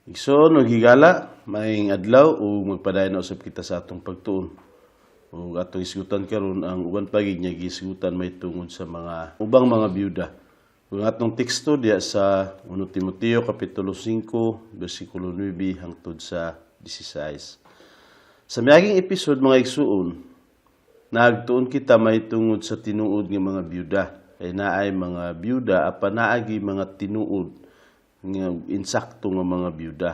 Igsoon og higala, maayong adlaw ug magpadayon na usab kita sa atong pagtuon. Ug atong isgutan karon ang uban pa gid nga gihisgutan may tungod sa mga ubang mga byuda. Ug ang atong teksto diya sa 1 Timoteo kapitulo 5 bersikulo 9 hangtod sa 16. Sa miaging episode, mga igsuon, nagtuon kita may tungod sa tinuod nga mga byuda. Kay naay mga byuda apan naagi mga tinuod nga insakto nga mga byuda.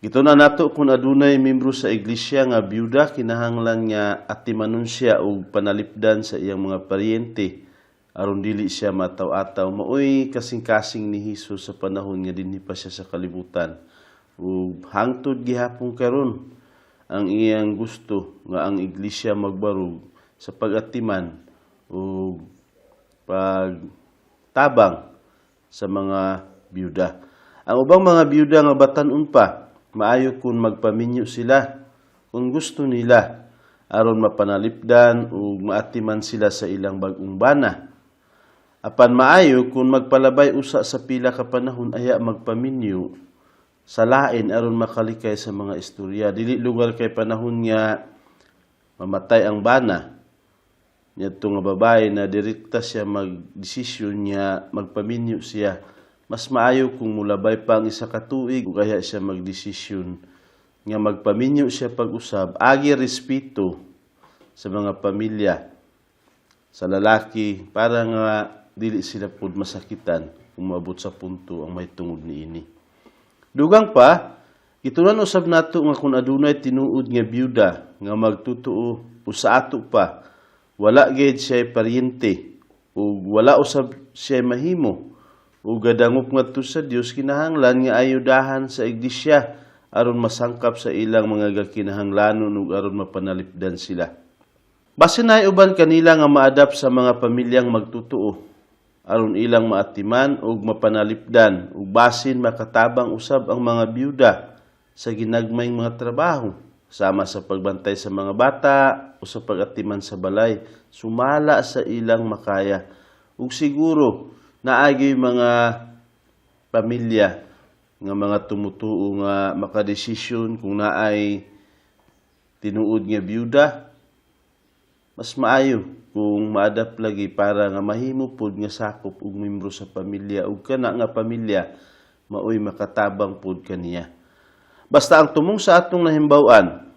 Gitun-an nato kung adunay membro sa iglesia nga byuda, kinahanglan nga atimanon siya og panalipdan sa iyang mga paryente aron dili siya mataw-ataw. Maoy kasing-kasing ni Hesus sa panahon nga dinhi pa siya sa kalibutan. Ug hangtod gihapon karon, ang iyang gusto nga ang iglesia magbarog sa pag-atiman ug pagtabang sa mga byuda. Ang ubang mga byuda nga batan-on pa, maayo kung magpaminyo sila kung gusto nila aron mapanalipdan ug maatiman sila sa ilang bag-ong bana. Apan maayo kung magpalabay usa sa pila ka panahon aya magpaminyo sa lain aron makalikay sa mga istorya. Dili lugar kay panahon nga mamatay ang bana niadto nga babae na direkta siya magdesisyon nga magpaminyo siya. Mas maayo kung mulabay pa ang isa ka tuig ug aya siya magdesisyon nga magpaminyo siya pag-usab, agi respeto sa mga pamilya sa lalaki para nga dili sila pud masakitan kung maabot sa punto ang may tungod niini. Dugang pa, gitun-an usab nato nga kung adunay tinuod nga byuda nga magtutuo o sa ato pa, wala gid siya paryente ug wala usab siya mahimo ug gadangop ngadto sa Dios, kinahanglan nga ayudahan sa iglesia aron masangkap sa ilang mga gakinahanglanon ug aron mapanalipdan sila. Basin naay uban kanila nga maadapt sa mga pamilyang magtutuo aron ilang maatiman ug mapanalipdan, ug basin makatabang usab ang mga byuda sa ginagmayng mga trabaho sama sa pagbantay sa mga bata o sa pag-atiman sa balay sumala sa ilang makaya. Ug siguro naagi mga pamilya nga mga tumutuo nga makadesisyon kung naay tinuod nga byuda, mas maayo kung maadapt lagi para nga mahimo pod nga sakop og membro sa pamilya ug kana nga pamilya maoy makatabang pod kaniya. Basta ang tumong sa atong nahimbaw-an,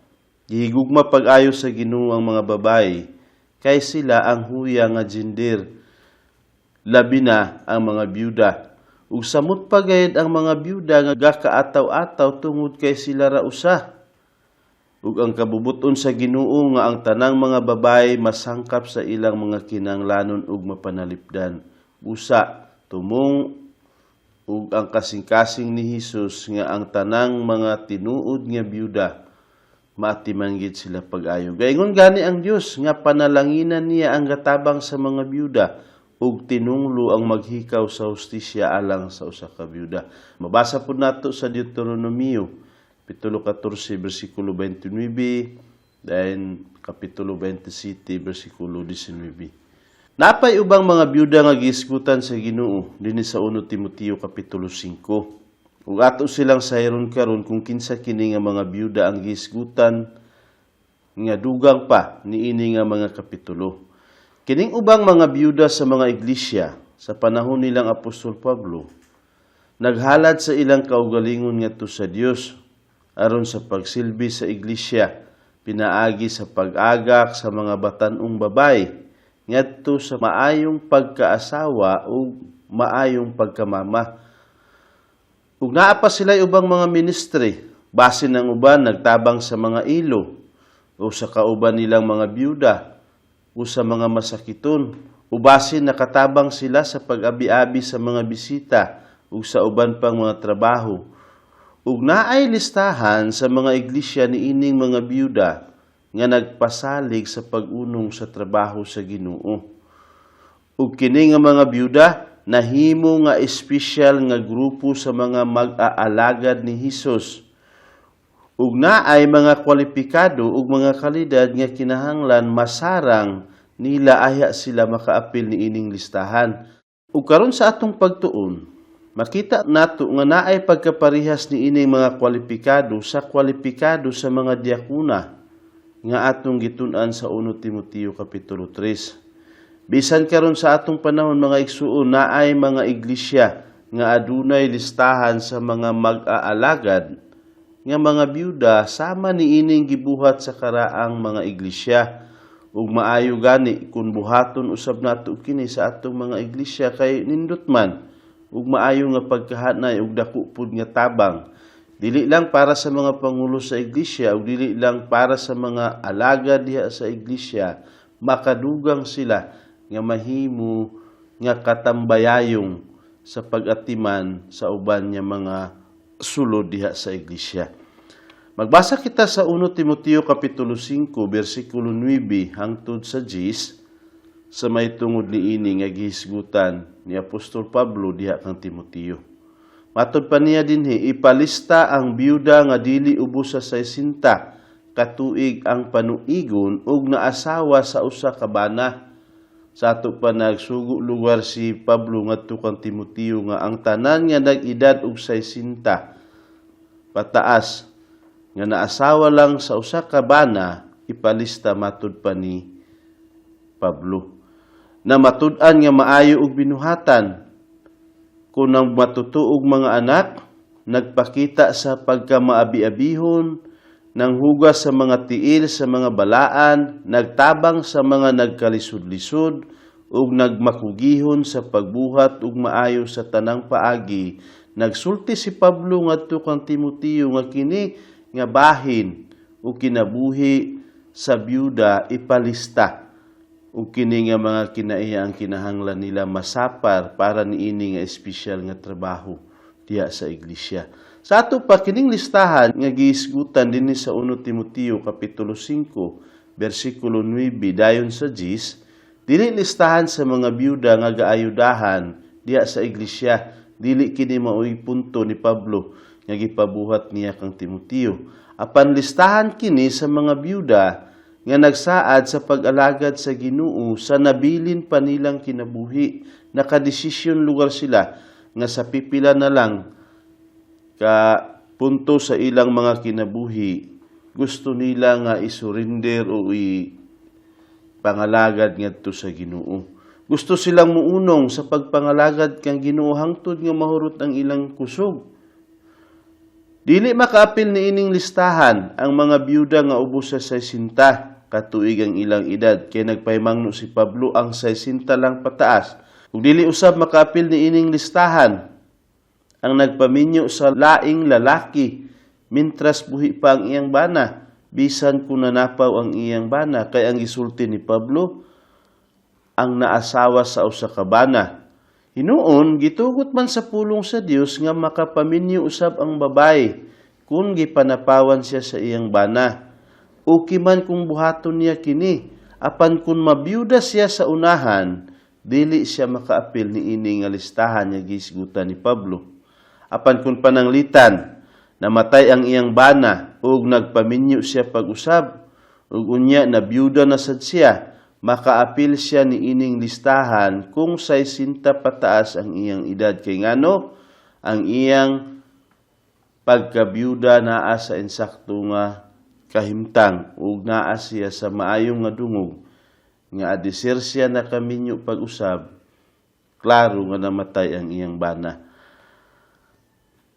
gihigugma pag-ayo sa Ginoo ang mga babae kay sila ang huya nga gender, labi na ang mga byuda. Ug samot pa gayud ang mga byuda nga gakaataw-ataw tungod kay sila ra usa. Ug ang kabubuton sa Ginoo nga ang tanang mga babae masangkap sa ilang mga kinahanglanon ug mapanalipdan. Usa, tumong ug ang kasing-kasing ni Hesus nga ang tanang mga tinuod nga byuda maatiman gid sila pag-ayo. Gaingon gani ang Dios nga panalanginan niya ang gatabang sa mga byuda ug tinunglo ang maghikaw sa hustisya alang sa usa ka byuda. Mabasa pud nato sa Deuteronomio kapitulo 14 bersikulo 29, then kapitulo 27 bersikulo 19. Napay ubang mga byuda nga gihisgutan sa Ginoo dinhi sa 1 Timoteo kapitulo 5. Ug ato silang sayron karon kung kinsa kini nga mga byuda ang gihisgutan nga dugang pa niini nga mga kapitulo. Kining ubang mga byuda sa mga iglesia sa panahon nilang Apostol Pablo naghalad sa ilang kaugalingon ngadto sa Dios aron sa pagsilbi sa iglesia pinaagi sa pag-agak sa mga batan-ong babae ngadto sa maayong pagkaasawa ug maayong pagkamama. Ug naa pa sila ubang mga ministry, basin ang uban nagtabang sa mga ilo o sa kauban nilang mga byuda o sa mga masakiton, o basin nakatabang sila sa pag-abi-abi sa mga bisita ug sa uban pang mga trabaho. Ug naay listahan sa mga iglesia niining mga byuda nga nagpasalig sa pag-unong sa trabaho sa Ginoo. Ug kini nga mga byuda nahimo nga espesyal nga grupo sa mga mag-aalagad ni Hesus. Ug naay mga kwalipikado ug mga kalidad nga kinahanglan masarang nila aya sila makaapil niining listahan. Ug karon sa atong pagtuon, Makita nato nga naay pagkaparehas ni ining mga kwalipikado sa kwalipikado sa mga diakuna nga atong gitun-an sa 1 Timoteo kapitulo 3. Bisan karon sa atong panahon, mga igsuon, naay mga iglesia nga adunay listahan sa mga mag-aalagad nga mga byuda sama ni ining gibuhat sa karaang mga iglesia. Ug maayo gani kung buhaton usab nato kini sa atong mga iglesia kay nindot man ug maayo nga pagkahanay ug dako pud nga tabang, dili lang para sa mga pangulo sa iglesia ug dili lang para sa mga alagad diha sa iglesia. Makadugang sila nga mahimo nga katambayayong sa pag-atiman sa uban nga mga sulod diha sa iglesia. Magbasa kita sa 1 Timoteo kapitulo 5 bersikulo 9 hangtod sa 10 sa may tungod niini nga gihisgutan ni Apostol Pablo diha kang Timoteo. Matod pa niya dinhi, ipalista ang byuda nga dili ubos sa 60 katuig ang panuigon ug naasawa sa usa ka bana. Sa ato pa nagsugo lugar si Pablo ngadto kang Timoteo nga ang tanan nga nag-edad og 60 pataas nga naasawa lang sa usa ka bana ipalista, matud pa ni Pablo. Na matud-an nga maayo og binuhatan, kung ang matutuog mga anak, nagpakita sa pagkamaabi-abihon, nanghugas sa mga tiil sa mga balaan, nagtabang sa mga nagkalisod-lisod, ug nagmakugihon sa pagbuhat ug maayo sa tanang paagi. Nagsulti si Pablo ngadto kang Timoteo nga kini nga bahin o kinabuhi sa byuda ipalista ug kini nga mga kinaiya ang kinahanglan nila masapar para niini nga espesyal nga trabaho diha sa iglesia. Sa ato pa, kining listahan nga gihisgutan dinhi sa 1 Timoteo kapitulo 5 bersikulo 9 dayon sa 10, dili listahan sa mga byuda nga gaayudahan diha sa iglesia. Dili kini maoy punto ni Pablo nga gipabuhat niya kang Timoteo. Apan listahan kini sa mga byuda nga nagsaad sa pag-alagad sa Ginoo sa nabilin pa nilang kinabuhi. Nakadesisyon lugar sila nga sa pipila na lang ka punto sa ilang mga kinabuhi, gusto nila nga isurrender o i pangalagad ngadto sa Ginoo. Gusto silang muunong sa pagpangalagad kang Ginoo hangtod nga mahurot ang ilang kusog. Dili makaapil ni ining listahan ang mga byuda nga ubos sa 60 katuig ang ilang edad kay nagpahimangno si Pablo ang 60 lang pataas. Ug dili usab makaapil ni ining listahan ang nagpaminyo sa laing lalaki mintras buhi pa ang iyang bana, bisan kung nanapaw ang iyang bana, kay ang gisulti ni Pablo ang naasawa sa usa ka bana. Hinuon, gitugot man sa pulong sa Dios nga makapaminyo usab ang babae kung gipanapawan siya sa iyang bana. Okay man kung buhaton niya kini, apan kung mabiyuda siya sa unahan, dili siya makaapil ni ini nga listahan nga gihisgutan ni Pablo. Apan kung pananglitan, namatay ang iyang bana ug nagpaminyo siya pag-usab, ug unya nabiyuda na sad siya, makaapil siya ni ining listahan kung 60 pataas ang iyang edad, kay ngano ang iyang pagkabiyuda naa sa insakto nga kahimtang ug naa siya sa maayong nga dungog nga adiser siya nakaminyo pag-usab, klaro nga namatay ang iyang bana.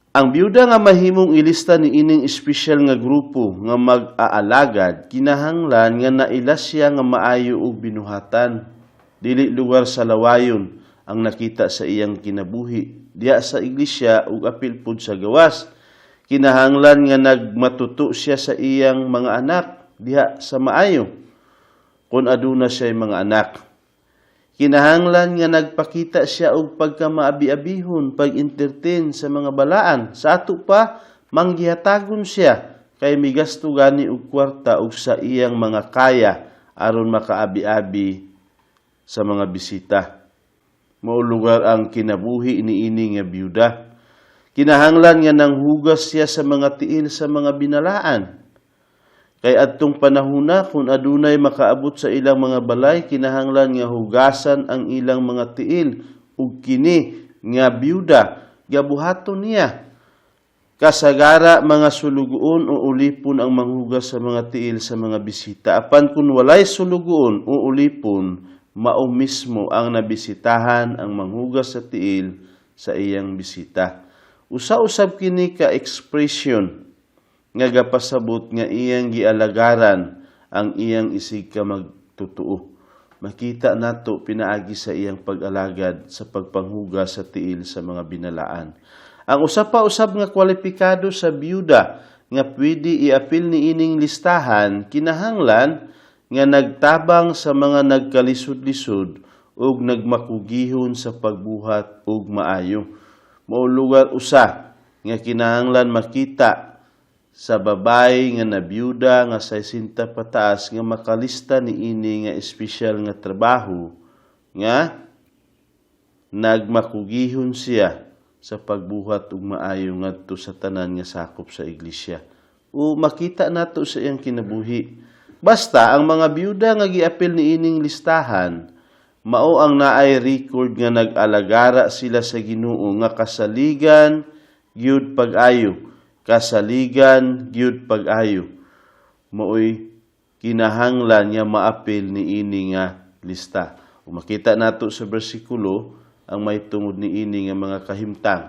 Ang byuda nga mahimong ilista ni ining espesyal nga grupo nga mag-aalagad, kinahanglan nga naila siya nga maayo og binuhatan. Dili lugar sa lawayon ang nakita sa iyang kinabuhi diha sa iglesia ug apil pud sa gawas. Kinahanglan nga nagmatuto siya sa iyang mga anak diha sa maayo kung aduna siya mga anak. Kinahanglan nga nagpakita siya og pagkamaabi-abihon, pag-entertain sa mga balaan. Sa ato pa, manggihatagon siya kay migasto gani og kwarta og sa iyang mga kaya aron makaabi-abi sa mga bisita. Mao lugar ang kinabuhi niini nga byuda. Kinahanglan nga nanghugas siya sa mga tiil sa mga binalaan. Kay adtong panahona, kung adunay makaabot sa ilang mga balay, kinahanglan nga hugasan ang ilang mga tiil, ug kini nga byuda gabuhaton niya. Kasagara mga sulugoon o ulipon ang manghugas sa mga tiil sa mga bisita. Apan kung walay sulugoon o ulipon, mao mismo ang nabisitahan ang manghugas sa tiil sa iyang bisita. Usa-usab kini ka expression nga gapasabot nga iyang gialagaran ang iyang isig ka magtutuo. Makita nato pinaagi sa iyang pag-alagad sa pagpanghugas sa tiil sa mga binalaan. Ang usa pa usab nga kwalipikado sa biyuda nga pwede iapil niining listahan, kinahanglan nga nagtabang sa mga nagkalisod-lisod ug nagmakugihon sa pagbuhat og maayo. Mao lugar usa nga kinahanglan makita sa babay nga nabiyuda nga 60 pataas nga makalista niini nga espesyal nga trabaho nga nagmakugihon siya sa pagbuhat og maayo ngadto sa tanan nga sakop sa iglesia. O makita nato sa iyang kinabuhi. Basta ang mga biyuda nga giapil niining listahan mao ang naay record nga nag-alagara sila sa Ginoo nga kasaligan gyud pag-ayo, kasaligan gyud pag-ayo. Maoy kinahanglan nga maapil niini nga lista. O makita nato sa bersikulo ang may tungod niini nga mga kahimtang.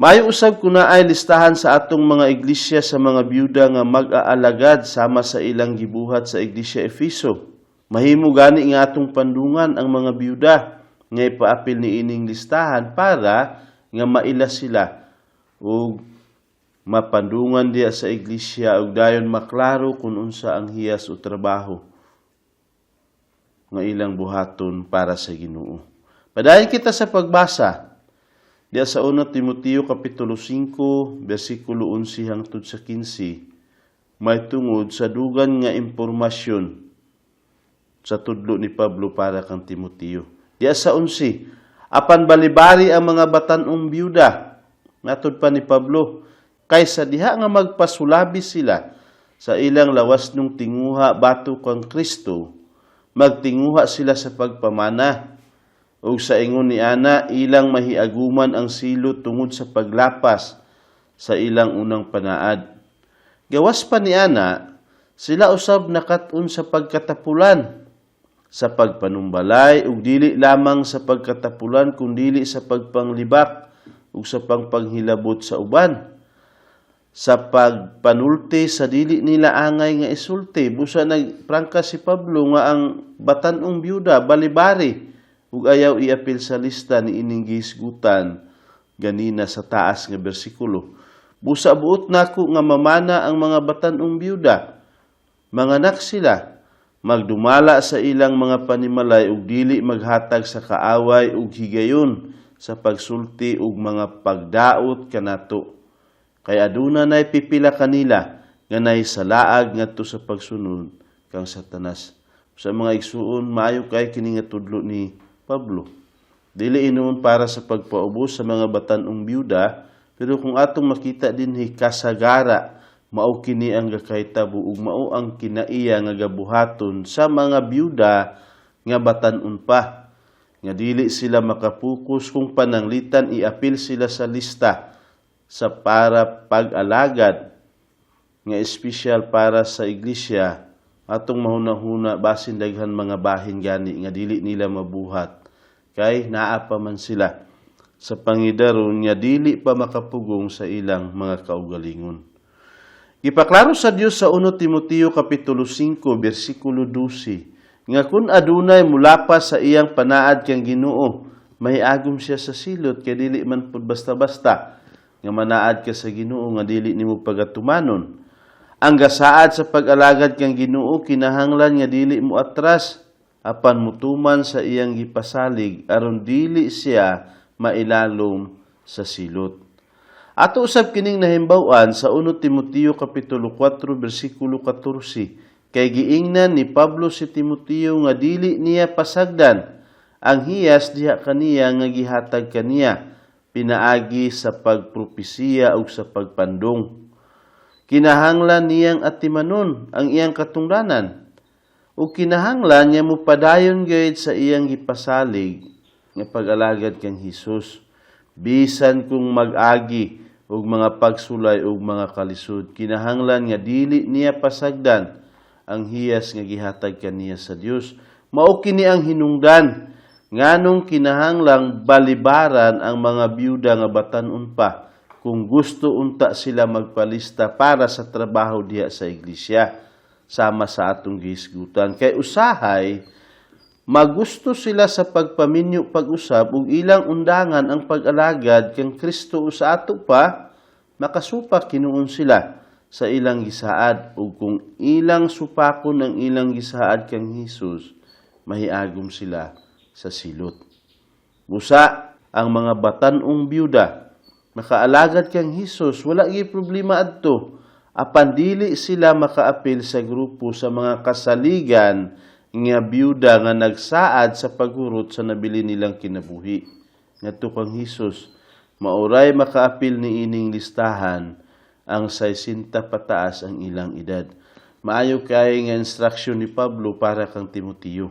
Maayo usab kung naay listahan sa atong mga iglesia sa mga biyuda nga mag-aalagad sama sa ilang gibuhat sa Iglesia Efeso. Mahimo gani nga atong pandungan ang mga biyuda nga ipaapil niining listahan para nga maila sila ug mapandungan diya sa iglesia ug dayon maklaro kung unsa ang hiyas o trabaho nga ilang buhaton para sa Ginoo. Padayon kita sa pagbasa diya sa 1 Timoteo kapitulo 5 bersikulo 11 hangtod sa 15, may tungod sa dugan nga impormasyon sa tudlo ni Pablo para kang Timoteo. Diya sa 11, apan balibari ang mga batan-ong biyuda, matud pa ni Pablo, kaysa diha nga magpasulabi sila sa ilang lawas nung tinguha batok kang Kristo, magtinguha sila sa pagpamana. Ug sa ingon ni ana, ilang mahiaguman ang silot tungod sa paglapas sa ilang unang panaad. Gawas pa ni ana, sila usab nakat-on sa pagkatapulan, sa pagpanumbalay ug dili lamang sa pagkatapulan kundili sa pagpanglibak ug sa pangpanghilabot sa uban, sa pagpanulti sa dili nila angay nga isulti. Busa nagprangka si Pablo nga ang batan-ong biyuda balibari ug ayaw iapil sa lista ni ining gihisgutan ganina sa taas nga bersikulo. Busa buot nako nga mamana ang mga batan-ong biyuda, manganak sila, magdumala sa ilang mga panimalay ug dili maghatag sa kaaway ug higayon sa pagsulti ug mga pagdaot kanato. Kay aduna nay pipila kanila nga nay salaag ngadto sa pagsunod kang Satanas. Sa mga igsuon, maayo kay kini nga tudlo ni Pablo. Dili inuon para sa pagpaubos sa mga batan-ong biyuda, pero kung atong makita dinhi, kasagara mao kini ang gakahitabo ug mao ang kinaiya nga gabuhaton sa mga biyuda nga batan-on pa, nga dili sila makapokus kung pananglitan iapil sila sa lista sa para pag-alagad nga espesyal para sa iglesia. Atong mahuna-huna, basin daghan mga bahin gani nga dili nila mabuhat kay naa pa man sila sa pangidaron nga dili pa makapugong sa ilang mga kaugalingon. Gipaklaro sa Dios sa 1 Timoteo kapitulo 5 bersikulo 12 nga kung adunay mulapas sa iyang panaad kang Ginoo, mahiagom siya sa silot, kay dili man pud basta-basta nga manaad ka sa Ginoo nga dili nimo pagatumanon. Ang gasaad sa pag-alagad kang Ginoo kinahanglan nga dili mo atras apan mutuman sa iyang gipasalig aron dili siya mailalom sa silot. Ato usab kining nahimbaw-an sa 1 Timoteo kapitulo 4 bersikulo 14, kay giingnan ni Pablo si Timoteo nga dili niya pasagdan ang hiyas diha kaniya nga gihatag kaniya pinaagi sa pagpropesiya ug sa pagpandong. Kinahanglan niyang atimanon ang iyang katungdanan ug kinahanglan niya mopadayon gayud sa iyang gipasalig nga pag-alagad kang Hesus. Bisan kung mag-agi og mga pagsulay ug mga kalisod, kinahanglan nga dili niya pasagdan ang hiyas nga gihatag kaniya sa Dios. Mao kini ang hinungdan nganong kinahanglang balibaran ang mga byuda nga batan-on pa kung gusto unta sila magpalista para sa trabaho diha sa iglesia, sama sa atong gihisgutan, kay usahay magusto sila sa pagpaminyo pag-usab ug ilang undangan ang pag-alagad kang Kristo. Sa ato pa, makasupak hinuon sila sa ilang gisaad, ug kung ilang supakon ang ilang gisaad kang Hesus, mahiagom sila sa silot. Busa ang mga batan-ong byuda makaalagad kang Hesus, wala gyud problema adto. Apan dili sila makaapil sa grupo sa mga kasaligan nga byuda nga nagsaad sa paghurot sa nabili nilang kinabuhi ngadto kang Hesus. Mauray makaapil ni ining listahan ang 60 pataas ang ilang edad. Maayo kay nga instruction ni Pablo para kang Timoteo.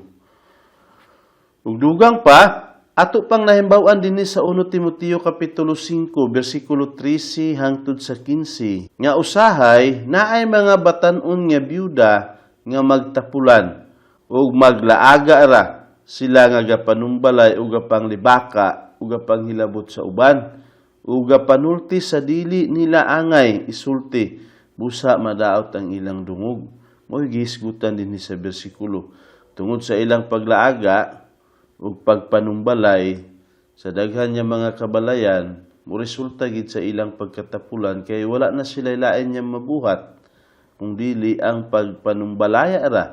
Ug dugang pa, ato pang nahimbaw-an dinhi sa 1 Timoteo kapitulo 5 bersikulo 13 hangtod sa 15 nga usahay naay mga batan-on nga byuda nga magtapulan ug maglaaga ra sila nga gapanumbalay ug gapanglibaka ug gapanghilabot sa uban ug gapanulti sa dili nila angay isulti, busa madaot ang ilang dungog. Mo'y gihisgutan dinhi sa bersikulo. Tungod sa ilang paglaaga ug pagpanumbalay sa daghan niya mga kabalayan, mo resulta gid sa ilang pagkatapulan, kay wala na sila lain niya mabuhat kung dili ang pagpanumbalaya ra.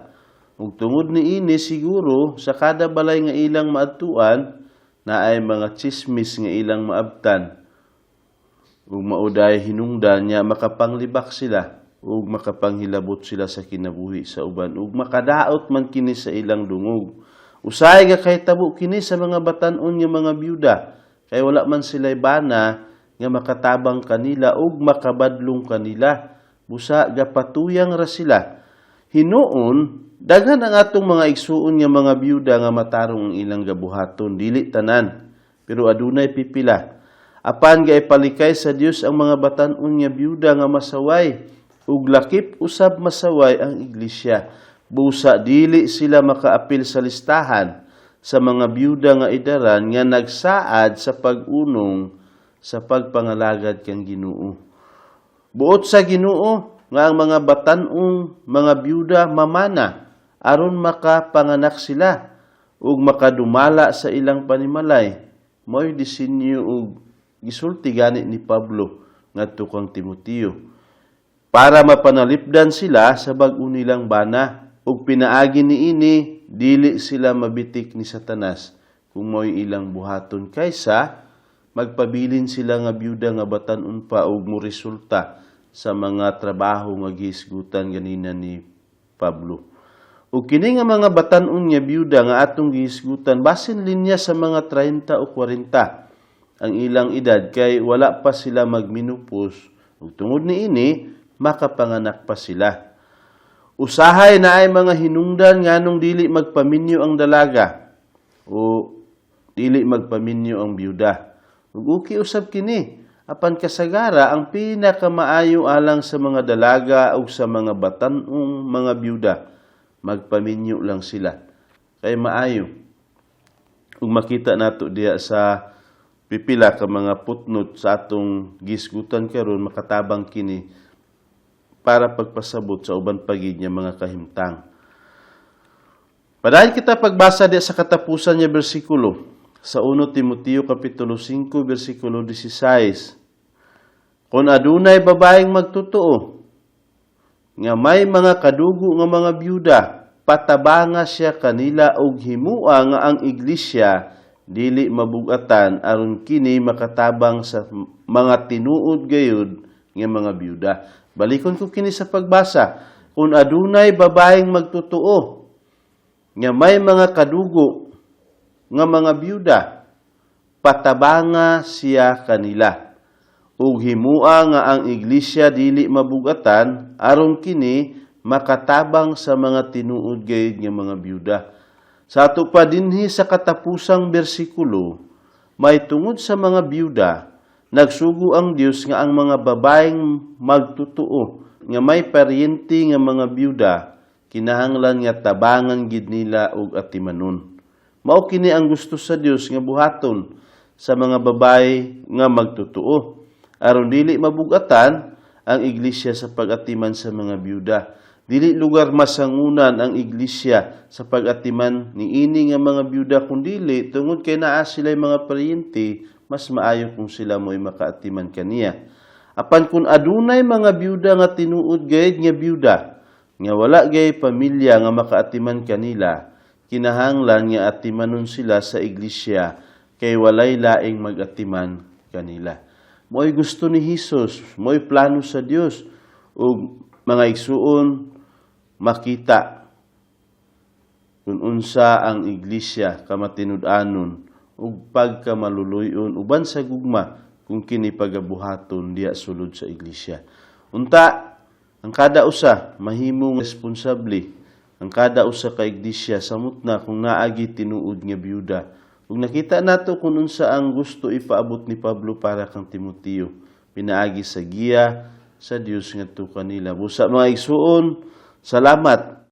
Ug tungod niini siguro, sa kada balay nga ilang maadtuan, naay mga chismis nga ilang maabtan, ug mauday hinungdan niya makapanglibak sila ug makapanghilabot sila sa kinabuhi sa uban, ug makadaot man kini sa ilang dungog. Usahay ga kahitabo kini sa mga batan-on nga mga byuda, kay wala man sila'y bana nga makatabang kanila ug makabadlong kanila, busa gapatuyang ra sila. Hinuon daghan ang atong mga igsuon nga mga byuda nga matarong ang ilang gabuhaton. Dili tanan, pero adunay pipila. Apan gaipalikay sa Dios ang mga batan-on nga byuda nga masaway, ug lakip usab masaway ang iglesia. Busa dili sila makaapil sa listahan sa mga byuda nga idaran nga nagsaad sa pag-unong sa pagpangalagad kang Ginoo. Buot sa Ginoo nga ang mga batan-ong mga byuda mamana aron makapanganak sila ug makadumala sa ilang panimalay. Mo'y disenyo ug gisulti gani ni Pablo ngadto kang Timoteo para mapanalipdan sila sa bag-o nilang bana, ug pinaagi niini dili sila mabitik ni Satanas kung mo'y ilang buhaton kaysa magpabilin sila nga byuda nga batan-on pa ug mo resulta sa mga trabaho nga gihisgutan ganina ni Pablo. Ug kini nga mga batan-on nga byuda nga atong gihisgutan, basin linya sa mga 30 o 40 ang ilang edad, kay wala pa sila magminupos, ug tungod niini makapanganak pa sila. Usahay naay mga hinungdan nganong dili magpaminyo ang dalaga o dili magpaminyo ang byuda. Ug okay usab kini. Apan kasagara, ang pinakamaayo alang sa mga dalaga ug sa mga batan-ong mga byuda, magpaminyo lang sila. Kay maayo. Ug makita nato diha sa pipila ka mga footnote sa atong gisgutan karon, makatabang kini para pagpasabot sa uban pa gid nga mga kahimtang. Padayon kita pagbasa di sa katapusan niya bersikulo sa 1 Timoteo kapitulo 5 bersikulo 16. Kung adunay babaeng magtotoo nga may mga kadugo nga mga byuda, patabanga siya kanila og himua nga ang iglesia dili mabugatan, aron kini makatabang sa mga tinuod gayud nga mga byuda. Balikon ko kini sa pagbasa. Kung adunay babaeng magtotoo nga may mga kadugo nga mga byuda, patabanga siya kanila ug himua nga ang iglesia dili mabugatan, aron kini makatabang sa mga tinuod gayud nga mga byuda. Sa ato pa dinhi sa katapusang bersikulo, May tungod sa mga byuda, nagsugo ang Dios nga ang mga babaeng magtutuo nga may paryente nga mga byuda, kinahanglan nga tabangan gid nila og atimanon. Mao kini ang gusto sa Dios nga buhaton sa mga babae nga magtutuo aron dili mabugatan ang iglesia sa pag-atiman sa mga byuda. Dili lugar masangunan ang iglesia sa pag-atiman niini nga mga byuda, kundili tungod kay naa sila'y mga paryente, mas maayo kung sila mo'y makaatiman kaniya. Apan kung adunay mga byuda nga tinuod gayud nga byuda, nga wala gay pamilya nga makaatiman kanila, kinahanglan nga atimanon sila sa iglesia kay walay laing magatiman kanila. Mo'y gusto ni Hesus, mo'y plano sa Dios ug, mga igsuon, makita kung unsa ang iglesia kamatinud-anon ug pagkamaluluyon uban sa gugma kung kini pagabuhaton diya sulod sa iglesia. Unta ang kada usa mahimong responsable ang kada usa ka iglesia samot na kung naagi tinuod nga byuda. Ug nakita nato kung unsa ang gusto ipaabot ni Pablo para kang Timoteo pinaagi sa giya sa Dios ngadto kanila. Busa, mga igsuon, salamat.